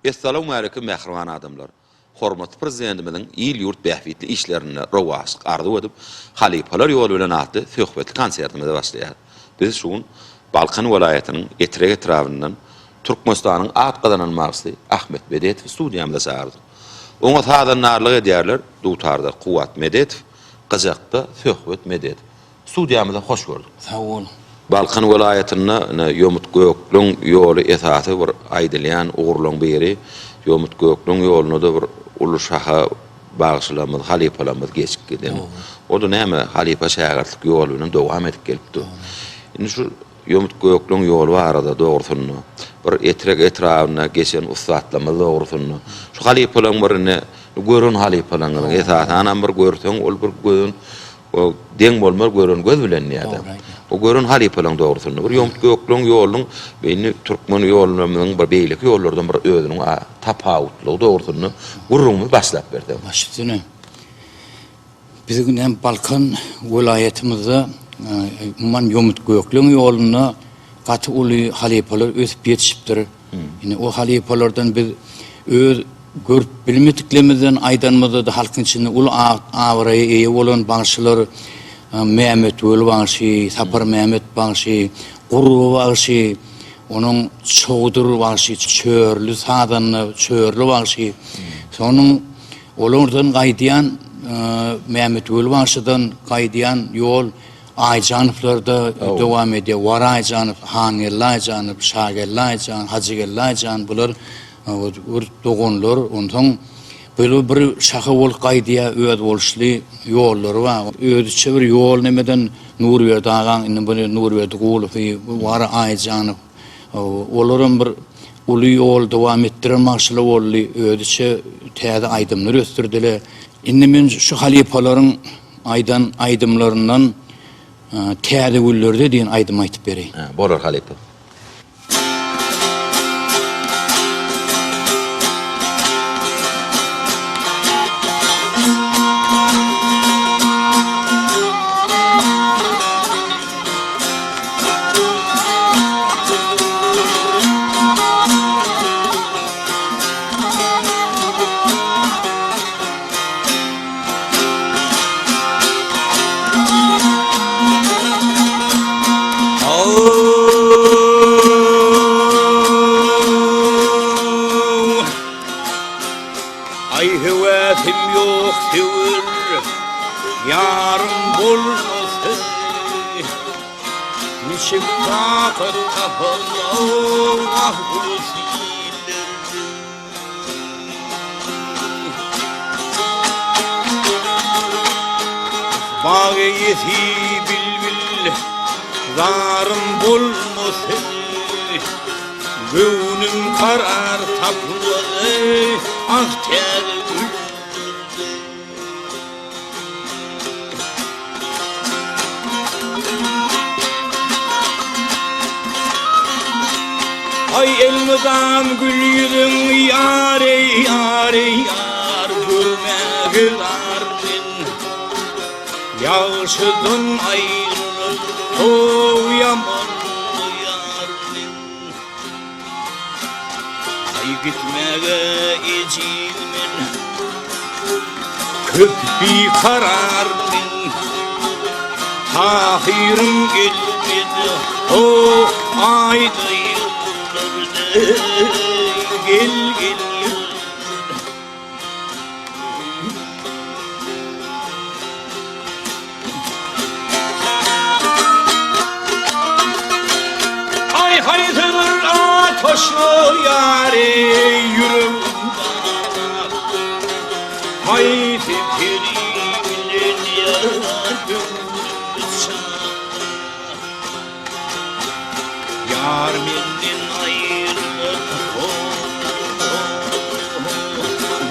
Essalawmaleýkum mähriban adamlar! Hormatly Prezidentimiziň il-ýurt bähbitli işlerinde rowaçlyk arzuw edip, Halypalar ýoly bilen atly söhbetli konsertimize başlaýarys. Biz şu gün Balkan welaýatynyň Etrek etrabyndan Türkmenistanyň at gazanan bagşysy Ahmet Medetowy studiýamyza çagyrdyk. Oňa sazandarlyk edýärler, dutarda Kuwwat Medetow, gyjakda Söhbet Medetow. Studiýamyza hoş gördük. Sag boluň. Balkan welaýatynda ine Ýomut Gökleň ýoly esasy bir aýdylýan ugurlaryň biri. Ýomut Gökleň ýoluna-da bir uly şaha bagşylarymyz, halypalarymyz geçip giden. O-da näme, halypa-şägirtlik ýoly bilen dowam edip gelipdir. Indi şu Ýomut Gökleň ýoly barada dogrusynda, bir Etrek etrabynda geçen ussatlarymyz dogrusynda, şu halypalaryň bir ine gören halypalaryňyzyň esasanam bir görseň ol bir gözüň O deň bolmaz gören göz bilen diýýär-de. O gören halypalaryň dogrusynda bir ýomut gökleň ýolunyň indi türkmen ýollarymyzyň bir beýleki ýollardan bir özüniň tapawutlygy dogrusynda gürrüňimizi başlap berseň. Baş üstüne. Biziň hem Balkan welaýatymyzda umuman ýomut gökleň ýolunda gaty uly halypalar ösüp ýetişipdir. Indi o halypalardan biz öz görüp bilmediklerimizden aýdanymyzda-da halkyň içinde uly at-abraýa eýe bolan bagşylar Mämmetweli bagşy, Saparmämmet bagşy, Gurby bagşy, onuň Çowdur bagşy, Çörli sazanda, Çörli bagşy, sonuň olardan gaýdýan Mämmetweli bagşydan gaýdýan ýol Aýjanowlarda dowam edýär. Wara Aýjanow, Hangeldi Aýjanow, Şageldi Aýjan, Hajygeldi Aýjan bular bir doganlar. Onsoň bular bir şaha bolup gaýdýar, özboluşly ýollary bar. Özüçe bir ýol nemeden Nurberdi agaň indi bu Nurberdi Gulowy, Wara Aýjanow olaram bir uly ýol dowam etdiren bagşylar boldy. Özüçe täze aýdymlar ösdürdiler. Indi men şu halypalaryň Aýdan aýdymlaryndan Täze güllerde diýen aýdymy aýtyp bereýin. Bolar halypa. Aý höwäsim ýok söwer ýarym bolmasa Niçik takat tapallah ah ulus Bag eýesi bilbil zarym bolmasyn, Göwnüm karar tapmaz ah täze gül. Aý elmydam gül ýüzüň ýar eý ýar eý ýar görmäge zar men Ýagşydan aýrylyp how ýaman ýar men Aý gitmäge ejiz men Köp bikarar men Tahyrym gelmedi ho aýda ýyllarda Gel gel Aý haýsydyr ataşly ýary ýüregim daglar Haýsy peri bilen ýar göwnümi çaglar Ýar menden aýrylyp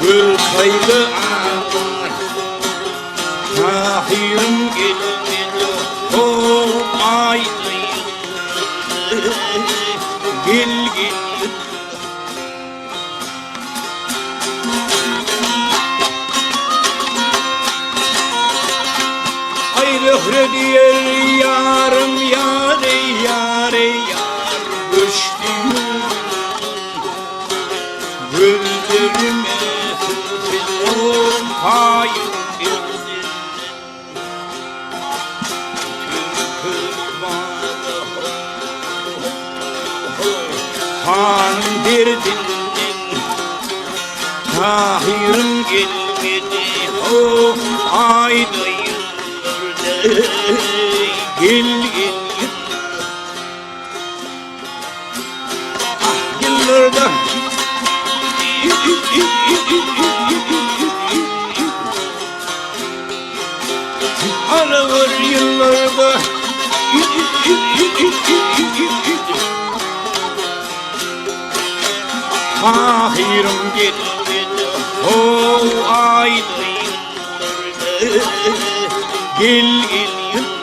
Gör kaýda aglar Tahyrym gelmedi ho aýda Gel gel Aý Zöhre diýer ýarym ýar eý ýar eý ýar göçdi ýurdumdan. Jepanyň derdinden Tahyrym gelmedi ho aýda ýyllarda Gel gel Ah ýyllarda Alawar ýyllarda Tahyrym gelmedi ho aýda ýyllarda Gel gel ýyllarda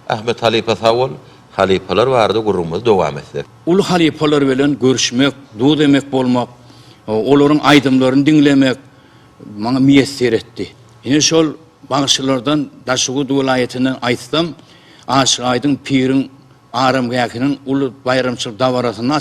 Ahmet halypa sag bol, halypalar barada gürrüňimizi dowam etsek. Uly halypalar bilen görüşmek, duz-emek bolmak, olaryň aýdymlaryny diňlemek maňa miýesser etdi. Ine şol bagşylardan Daşoguz welaýatyndan aýtsam, Aşyk Aýdyň piriň aramgähiniň uly baýramçylyk dabarasynda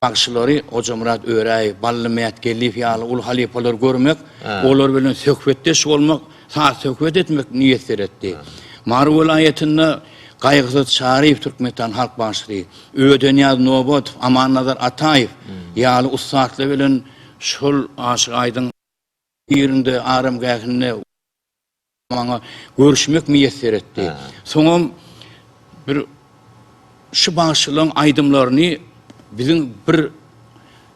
Bagşylary Hojamyrat Öräýew, Bally Mätgeldiýew ýaly uly halypalary görmek, olar bilen söhbetdeş bolmak, saz-söhbet etmek miýesser etdi. Mary welaýatynda Gaýgysyz Çaryýew Türkmenistan halk bagşysy, Ödenýaz Nobatow, Amannazar Ataýew ýaly ussatlar bilen şol Aşyk Aýdyň ýerinde, aramgähinde Maňa görüşmek miýesser etdi. Soňam bir şu bagşylaryň aýdymlaryny biziň bir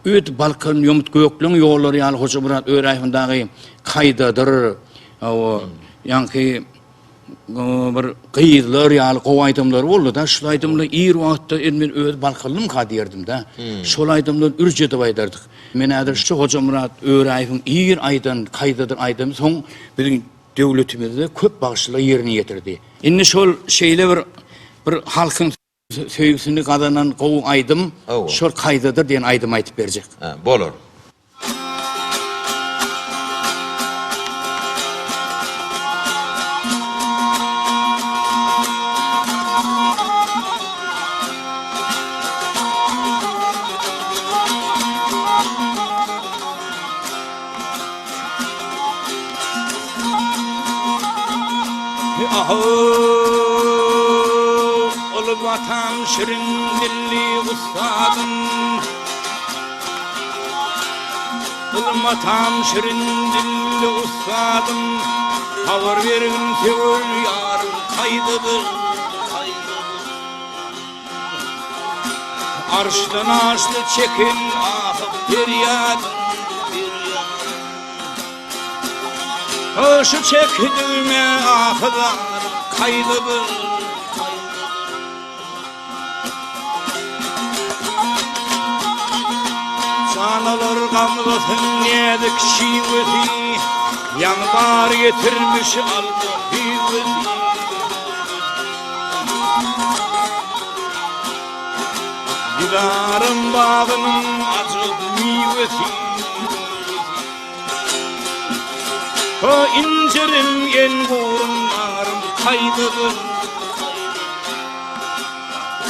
öt Balkan ýomut gökleň ýollary ýaly Hojamyrat Öräýewiň dagy kaýdadyr, ýaňky bir gyzlar ýaly gowy aýdymlary boldy-da. Şul aýdymlar ir wagtda indi men öz balkanlymyka diýerdim-de. Şol aýdymlary ürç edip aýdardyk. Men häzir şu Hojamyrat Öräýewiň ir aýdan kaýdadyr aýdymy soň biziň döwletimizde köp bagşylar ýerine ýetirdi. Indi şol şeýle bir bir halkyň söýgüsini gazanan gowy aýdym şol kaýdadyr diýen aýdymy aýdyp berjek. Bolar. Uly Watan şirin dilli ussadym. Ylym atam şirin dilli ussadym. Habar bergin söwer ýarym kaýdadyr, kaýdadyr. Arşdan aşdy çeken ahy perýadym, perýadym. Şu çekdigime ahy zarym kaýdadyr, kaýdadyr. Janalar gamlasyn näzik şiwesi, Ýaňy bar getirmiş alma miwesi. Didarym bagynyň ajap miwesi. Ho injirim, engurum, narym kaýdadyr?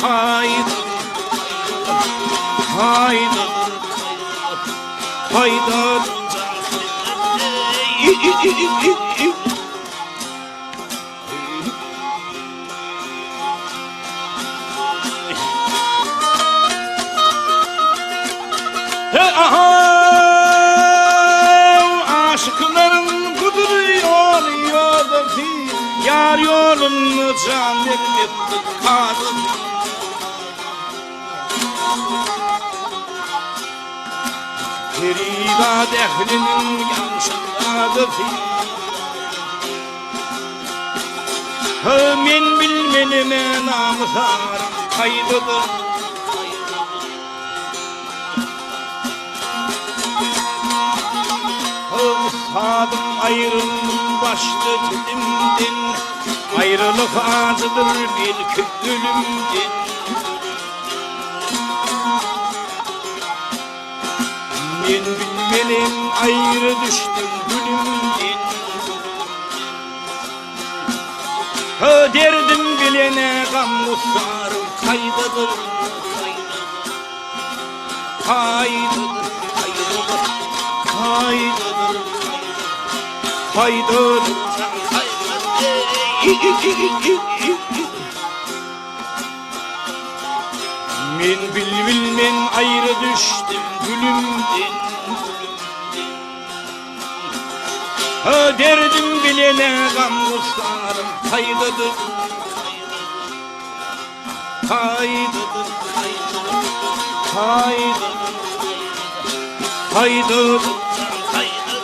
Kaýdadyr, kaýdadyr, kaýdadyr, kaýdadyr. Aşyklaryň budur ýoly ýodasy, Ýar ýolunda jan bermeklik kadasy. Perizat ähliniň ýagşyzadasy. Hö, men bilmenime namys-arym kaýdadyr? Hö, ussadym aýryldym başda dilimden, Aýralyk ajydyr belki ölümden. Men. Menem aýra düşdüm gülümden Ha derdim bilene gam gussarum kaýdadyr Kaýdadyr kaýdadyr kaýdadyr Kaýdadyr Men bilbil men aýra düşdüm gülümden gülümden Ha derdim bilene gam gussalarym kaýdadyr Kaýdadyr kaýdadyr Kaýdadyr kaýdadyr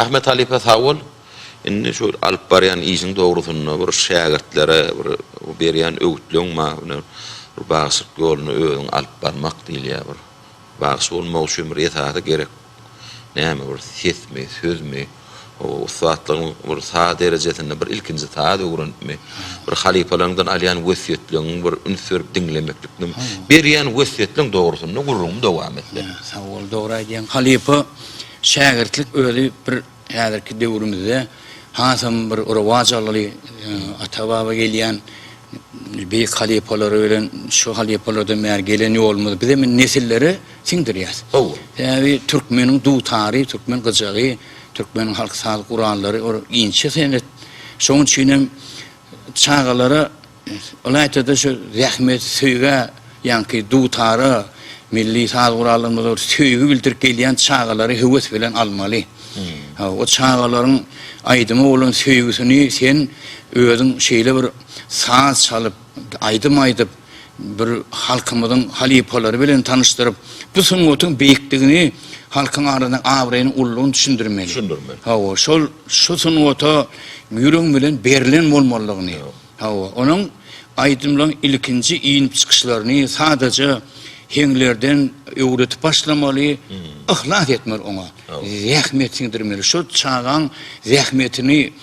Ahmet halypa sag bol. Indi şu alyp barýan işiň dogrusynda bir şägirtlere bir berýän öwütleň bar. Bir bagşylyk ýoluny özüň alyp barmak diýilýär bir. Bagşy bolmak üçin bir esasy gerek näme bir sesmi, sözmi, ussatlygyň bir saz derejesinde bir ilkinji saz öwrenipmi, bir halypalaryňdan alýan wesýetleňiň bir üns berip diňlemeklikmi, berýän wesýetleň dogrusynda gürrüňimi dowam etse. Sag bol, dogry aýdýaň. Halypa şägirtlik özi bir häzirki döwrümizde hasam bir rowaç aldy, ata-baba gelýän beýik halypalary bilen şu halypalardan bäri gelen ýolumyzy bizem indi nesillere siňdirýäs. Hawa. Sebäbi türkmeniň dutary, türkmen gyjagy, türkmeniň halk saz gurallary ol inçe senet. Şonuň üçin hem çagalara ylaýta-da şu zähmet söýgä, ýaňky dutara, milli saz gurallarymyza bir söýgi bildirip gelýän çagalary höwes bilen almaly. O çagalaryň aýdyma bolan söýgüsini sen özüň şeýle bir saz çalyp, aýdym aýdyp, bir halkymyzyň halypalary bilen tanyşdyryp, bu sungatyň beýikdigini, halkyň arasynda abraýynyň ululygyny düşündirmeli. Düşündirmeli. Hawa, şol şu sungata ýüregiň bilen berlen bolmalydygyny. Hawa, onuň aýdymlaryň ilkinji inip çykyşlaryny sadaja heňlerden öwredip başlamaly, yhlas etmeli oňa, zähmet siňdirmeli. Şol çagaň zähmetini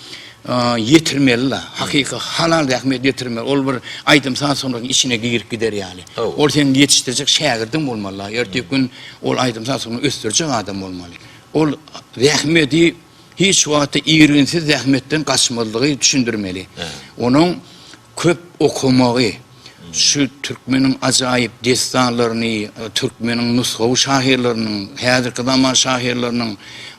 ýetirmeli-la, hakyky halal zähmet ýetirmeli. Ol bir aýdym-saz sungatynyň içine girip gider ýaly. Ol seniň ýetişdirjek şägirdiň bolmaly-la, ertir gün ol aýdym-saz sungatyny ösdürjek adam bolmaly. Ol zähmedi Hiç wagtda irginsiz zähmetden gaçmazlygy düşündirmeli. Onuň köp okamagy, şu türkmeniň ajaýyp dessanlaryny, türkmeniň nusgawy şahyrlarynyň, häzirki zaman şahyrlarynyň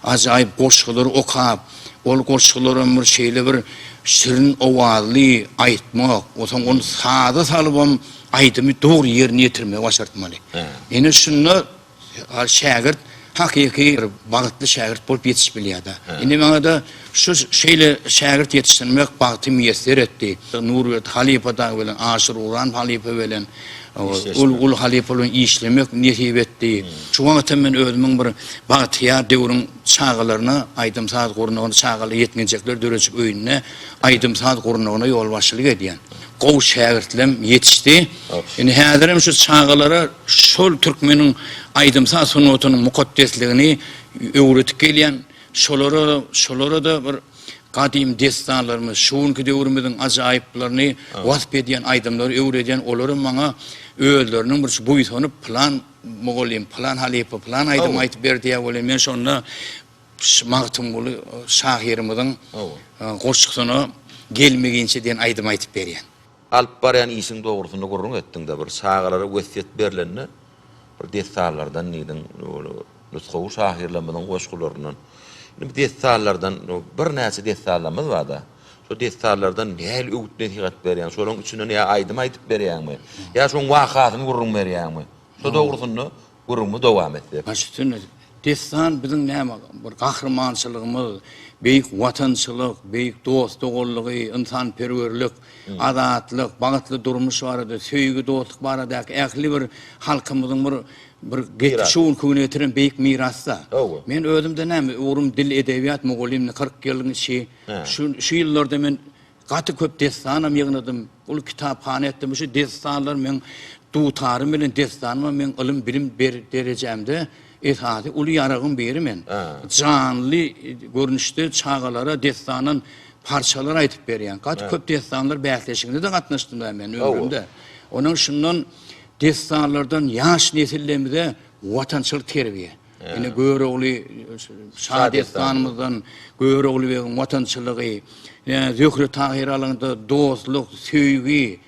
ajaýyp goşgulary okap, ol goşgularam bir şeýle bir şirin owazly aýtmak, onsoň ony saza salybam aýdymy dogry ýerine ýetirmegi başartmaly. Ine şunda Şägirt hakyky bir bagtly şägirt bolup ýetişip bilýär-de. Indi maňa-da şu şeýle şägirt ýetişdirmek bagty miýesser etdi. Nurberdi halypa dagy bilen, Aşyr Uran halypa bilen, uly-uly halypa bilen işlemek nesip etdi. Şu wagtam men özümiň bir bagtyýar döwrüň çagalaryna aýdym-saz gurnagyny, çagalar ýetginjekler döredijilik öýünde aýdym-saz gurnagyna ýolbaşçylyk edýän. Gowy şägirtlem ýetişdi. Indi häzirem şu çagalara şol türkmeniň aýdym-saz sungatynyň mukaddesligini öwredip gelýän, şolara şolara-da bir gadym dessanlarymyz, şu günki döwrümiziň ajaýyplaryny wasp edýän aýdymlary öwredýän, olaram maňa özleriniň bir buýsanyp pylan mugallym, pylan halypa pylan aýdym aýdyp berdi diýýär welin, men şonda Magtymguly şahyrymyzyň goşgusyna Gelmeginçe diýen aýdymy aýdyp berýän. Alyp barýan işiň dogrusynda gürrüň etdiň-de, bir çagalara wesýet berlende bir dessanlardan diýdiň, nusgawy şahyrlarymyzyň goşgularyndan. Indi bu dessanlardan birnäçe dessanlarymyz bar-da. Şo dessanlardan nähili öwüt-nesihat berýäň? Şolaryň içinden ýa aýdym aýdyp berýäňmi? Ýa şoň wakasyny gürrüň berýäňmi? Şo dogrusynda gürrüňimizi dowam etsek. Baş üstüne. Dessan biziň näme bir gahrymançylygymyz, beýik watançylyk, beýik dost-doganlygy, ynsanperwerlik, azatlyk, bagtly durmuş barada, söýgi, dostluk baradaky ähli bir halkymyzyň bir bir şu günki güne getiren beýik mirasda. Men özümde näme ugrum dil, edebiýat mugallymdy 40 ýylyň içi. Şu şu ýyllarda men Gaty köp dessanam ýygnadym, uly kitaphana etdim. Şu dessanlar meň dutarym bilen dessanymam meň ylym-bilim derejämde esasy uly ýaragyň biri men. Janly görnüşde çagalara dessandan parçalar aýdyp berýän. Gaty köp dessanlar bäsleşigine-de gatnaşdym men ömrümde. Onuň şundan dessanlardan ýaş nesillerimize watançylyk terbiýe. Ine Görogly şa dessanymyzdan Görogly begiň watançylygy, Zöhre Tahyr alanda dostluk, söýgi,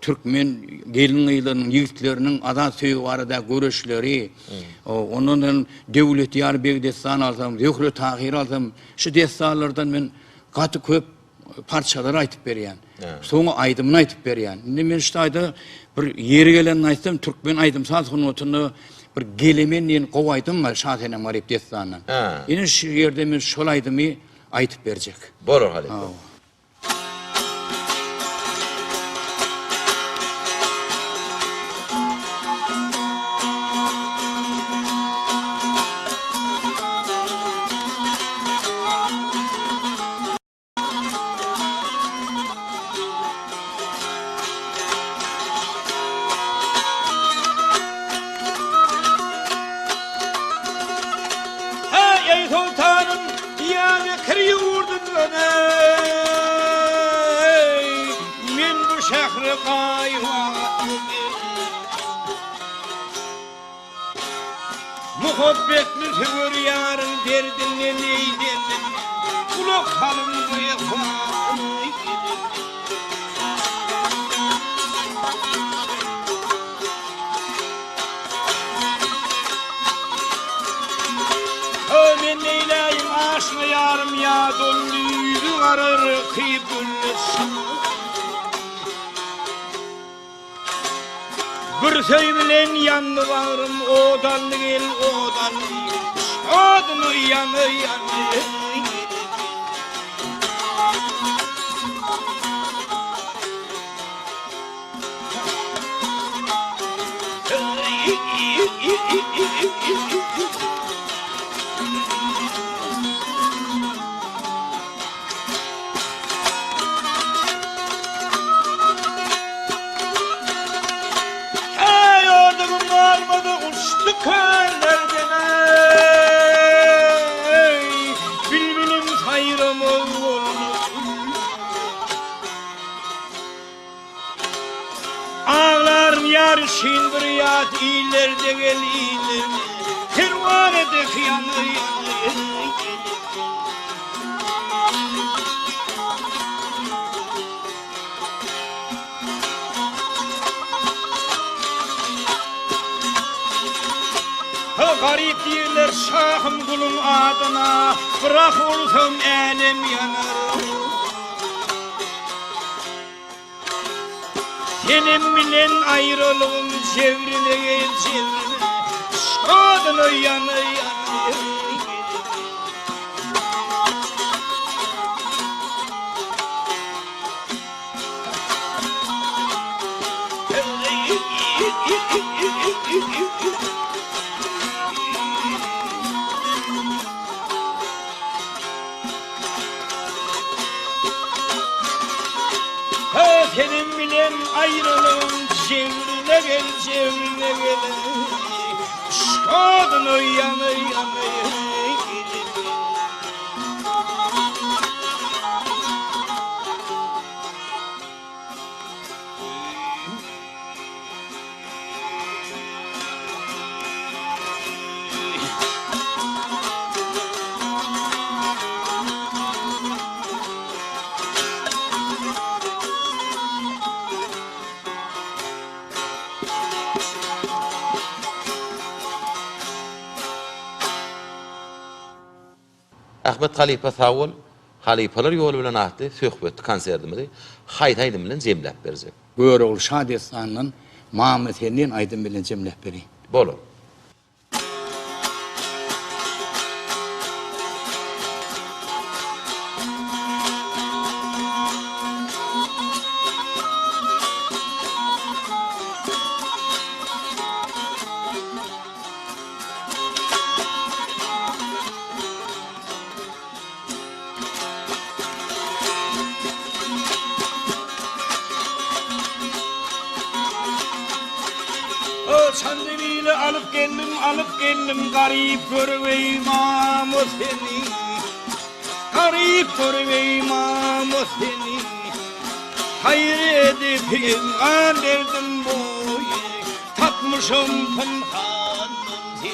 türkmen gelin-gyzlarynyň, ýigitleriniň azat söýgi barada göreşleri, ondan hem Döwletýar beg dessany alsam, Zöhre Tahyr alsam, şu dessanlardan men gaty köp parçalary aýtyp berýän. Soňy aýdymyny aýtyp berýän. Indi men şu taýda bir ýeri gelenini aýtsam, türkmen aýdym-saz sungatynda bir Gelemen diýen gowy aýdym bar Şasenem Garyp dessanyndan. Ine şu ýerde men şol aýdymy aýtyp berjek. Bolar halypa. Eý soltanym, Diýarbekir ýurdundan eý, men bu şähre gaýyba Muhabbetli söwer ýaryň derdinden eý derdinden Gulak salyň bu ehwalymy Ho men neýläýin aşna ýarym ýa doldy ýüzi garar kyp gülle Bir söý bilen ýandy bagrym Ot aldy gel ot aldy Şadymy ýany ýany Heý, ordugym galmady uçdy köllerden eý, Bilbilim saýramaz boldy. Aglaryn ýar üçin bir ýat illerde gel illerde Perwana dek ýany ýany Ha garyp diýerler şahym guluň adyna Byrah bolsam älem ýanar. Senem bilen aýralygym jebrine gel jebrine Şadyna ýana ýana Ha senin bilen aýralygym jebrine gel jebrine gel Şadyna ýana ýana Ahmet halypa sag bol. Halypalar ýoly bilen atly söhbetli konsertimizi haýsy aýdym bilen jemläp berjek? Görogly şa dessanyndan Mama sen diýen aýdym bilen jemläp bereýin. Bolar. Çandybili alyp geldim, alyp geldim, Garyp görübeý mama seni. Garyp görübeý mama seni. Haýyr edip gan berdim boý, Tapmyşam pynhandan seni.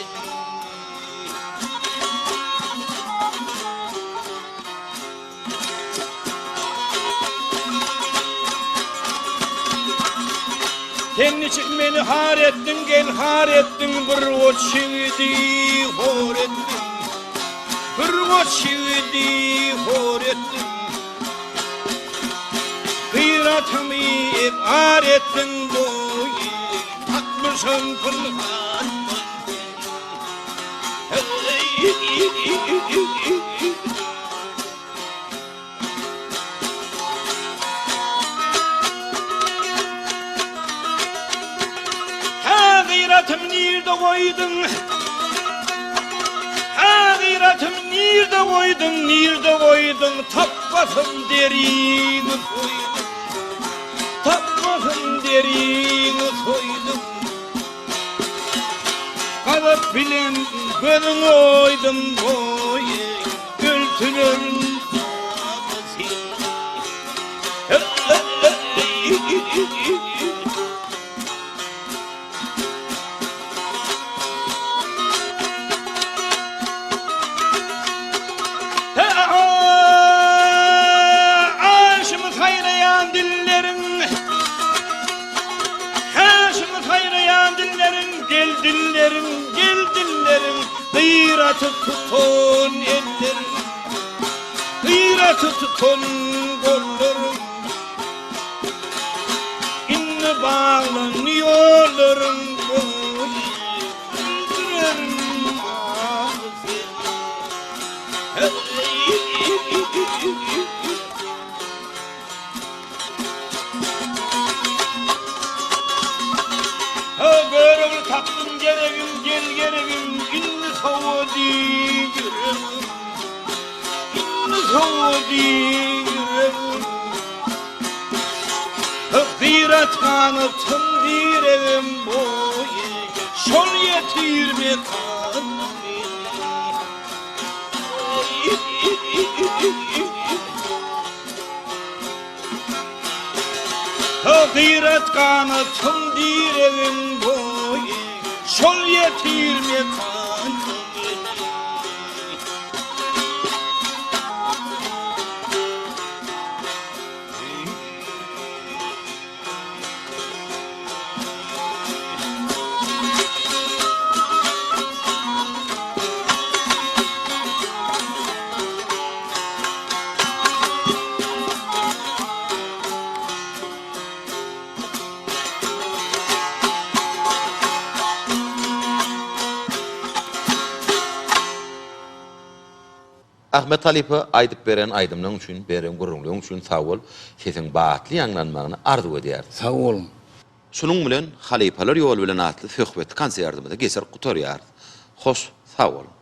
Sen niçik meni har etdiň, gel har etdiň, Bir goç ýigidi hor etdiň. Bir goç ýigidi hor etdiň. Gyratymy ebgar etdiň boý, Tapmyşam pynhandan seni. Hä gyratym nirde goýduň? Hä gyratym nirde goýduň, nirde goýduň? Tapmasyn deriňi soýduň. Tapmasyn deriňi soýduň. Gazap bilen gözüň oýdum boýy Öltürerin Aşymy saýraýan dilleriň Häşimi saýraýan dilleriň, gel dilleriň, gel dilleriň, Gyraty tutan elleriň, gyraty tutan gollaryň. Indi baglan ýollaryň boýy, öldürerin ahy seni. Ho, Görogly tapdym geregim, gel geregim, Indi sowady ýüregim, Indi sowady ýüregim. Ho, Gyrat ganatym diregim boýy, Şol ýetir mekanyna meni. Gyrat ganatym diregim boýy, Şol ýetir mekanyna meni. Ahmet halypa aýdyp beren aýdymlaň üçin, beren gürrüňleň üçin sag bol, sesiň batly ýaňlanmagyny arzuw edýäris. Sag boluň. Şunuň bilen Halypalar ýoly bilen atly söhbetli konsertimizi geçirip gutarýarys. Hoş sag boluň.